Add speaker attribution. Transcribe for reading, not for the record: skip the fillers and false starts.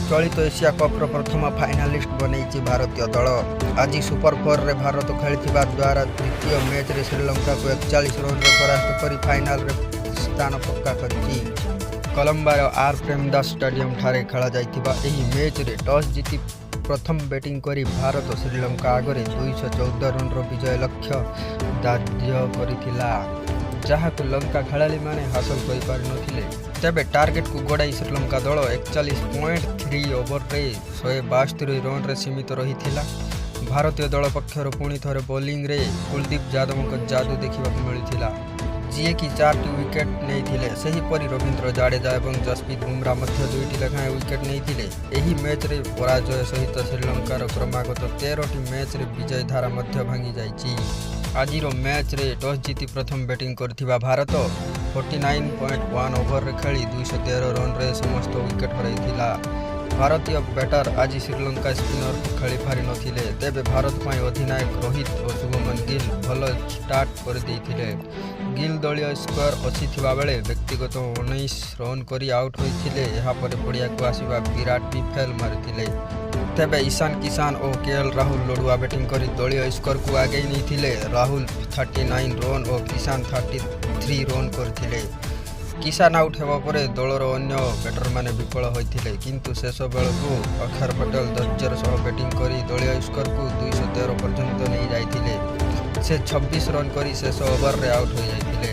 Speaker 1: ଚଳିତ ଏସିଆ କପ୍ର ପ୍ରଥମ ଫାଇନାଲିଷ୍ଟ ବନେଇଛି ଭାରତୀୟ ଦଳ। ଆଜି ସୁପର ଫୋରରେ ଭାରତ ଖେଳିଥିବା ଦ୍ୱାରା ଦ୍ୱିତୀୟ ମ୍ୟାଚ୍ରେ ଶ୍ରୀଲଙ୍କାକୁ 41 ରନ୍ରେ ପରାସ୍ତ କରି ଫାଇନାଲରେ ସ୍ଥାନ ପକ୍କା କରିଛି। କଲମ୍ବୋର ଆର୍ ପ୍ରେମଦାସ ଷ୍ଟାଡିୟମଠାରେ ଖେଳାଯାଇଥିବା ଏହି ମ୍ୟାଚ୍ରେ ଟସ୍ ଜିତି ପ୍ରଥମ ବ୍ୟାଟିଂ କରି ଭାରତ ଶ୍ରୀଲଙ୍କା ଆଗରେ 214 ରନ୍ର ବିଜୟ ଲକ୍ଷ୍ୟ ଧାର୍ଯ୍ୟ କରିଥିଲା, ଯାହାକୁ ଲଙ୍କା ଖେଳାଳିମାନେ ହାସଲ କରିପାରିନଥିଲେ। ତେବେ ଟାର୍ଗେଟକୁ ଗୋଡ଼ାଇ ଶ୍ରୀଲଙ୍କା ଦଳ 41.3 ଓଭରରେ 172 ରନ୍ରେ ସୀମିତ ରହିଥିଲା। ଭାରତୀୟ ଦଳ ପକ୍ଷରୁ ପୁଣି ଥରେ ବୋଲିଂରେ କୁଲଦୀପ ଯାଦବଙ୍କ ଯାଦୁ ଦେଖିବାକୁ ମିଳିଥିଲା, ଯିଏକି ଚାରିଟି ୱିକେଟ୍ ନେଇଥିଲେ। ସେହିପରି ରବୀନ୍ଦ୍ର ଜାଡେଜା ଏବଂ ଯଶପ୍ରୀତ ବୁମରା ମଧ୍ୟ ଦୁଇଟି ଲେଖାଏଁ ୱିକେଟ୍ ନେଇଥିଲେ। ଏହି ମ୍ୟାଚ୍ରେ ପରାଜୟ ସହିତ ଶ୍ରୀଲଙ୍କାର କ୍ରମାଗତ 13ଟି ମ୍ୟାଚ୍ରେ ବିଜୟ ଧାରା ମଧ୍ୟ ଭାଙ୍ଗିଯାଇଛି। ଆଜିର ମ୍ୟାଚ୍ରେ ଟସ୍ ଜିତି ପ୍ରଥମ ବ୍ୟାଟିଂ କରିଥିବା ଭାରତ 49.1 ଓଭରରେ ଖେଳି 213 ରନ୍ରେ ସମସ୍ତ ୱିକେଟ୍ ହରାଇଥିଲା। ଭାରତୀୟ ବ୍ୟାଟର ଆଜି ଶ୍ରୀଲଙ୍କା ସ୍ପିନରକୁ ଖେଳିପାରି ନଥିଲେ। ତେବେ ଭାରତ ପାଇଁ ଅଧିନାୟକ ରୋହିତ ଓ ଶୁଭମନ ଗିଲ୍ ଭଲ ଷ୍ଟାର୍ଟ କରିଦେଇଥିଲେ। ଗିଲ୍ ଦଳୀୟ ସ୍କୋର 80 ଥିବାବେଳେ ବ୍ୟକ୍ତିଗତ 19 ରନ୍ କରି ଆଉଟ୍ ହୋଇଥିଲେ। ଏହାପରେ ପଡ଼ିଆକୁ ଆସିବା ବିରାଟ ବି ଫେଲ୍ ମାରିଥିଲେ। ତେବେ ଇଶାନ କିଶାନ ଓ କେଏଲ୍ ରାହୁଲ ଲଢ଼ୁଆ ବ୍ୟାଟିଂ କରି ଦଳୀୟ ସ୍କୋରକୁ ଆଗେଇ ନେଇଥିଲେ। ରାହୁଲ 39 ରନ୍ ଓ କିଶାନ 33 ରନ୍ କରିଥିଲେ। କିଶାନ ଆଉଟ୍ ହେବା ପରେ ଦଳର ଅନ୍ୟ ବ୍ୟାଟରମାନେ ବିଫଳ ହୋଇଥିଲେ। କିନ୍ତୁ ଶେଷ ବେଳକୁ ଅକ୍ଷର ପଟେଲ ଧୈର୍ଯ୍ୟର ସହ ବ୍ୟାଟିଂ କରି ଦଳୀୟ ସ୍କୋରକୁ 213 ପର୍ଯ୍ୟନ୍ତ ନେଇଯାଇଥିଲେ। ସେ 26 ରନ୍ କରି ଶେଷ ଓଭରରେ ଆଉଟ୍ ହୋଇଯାଇଥିଲେ।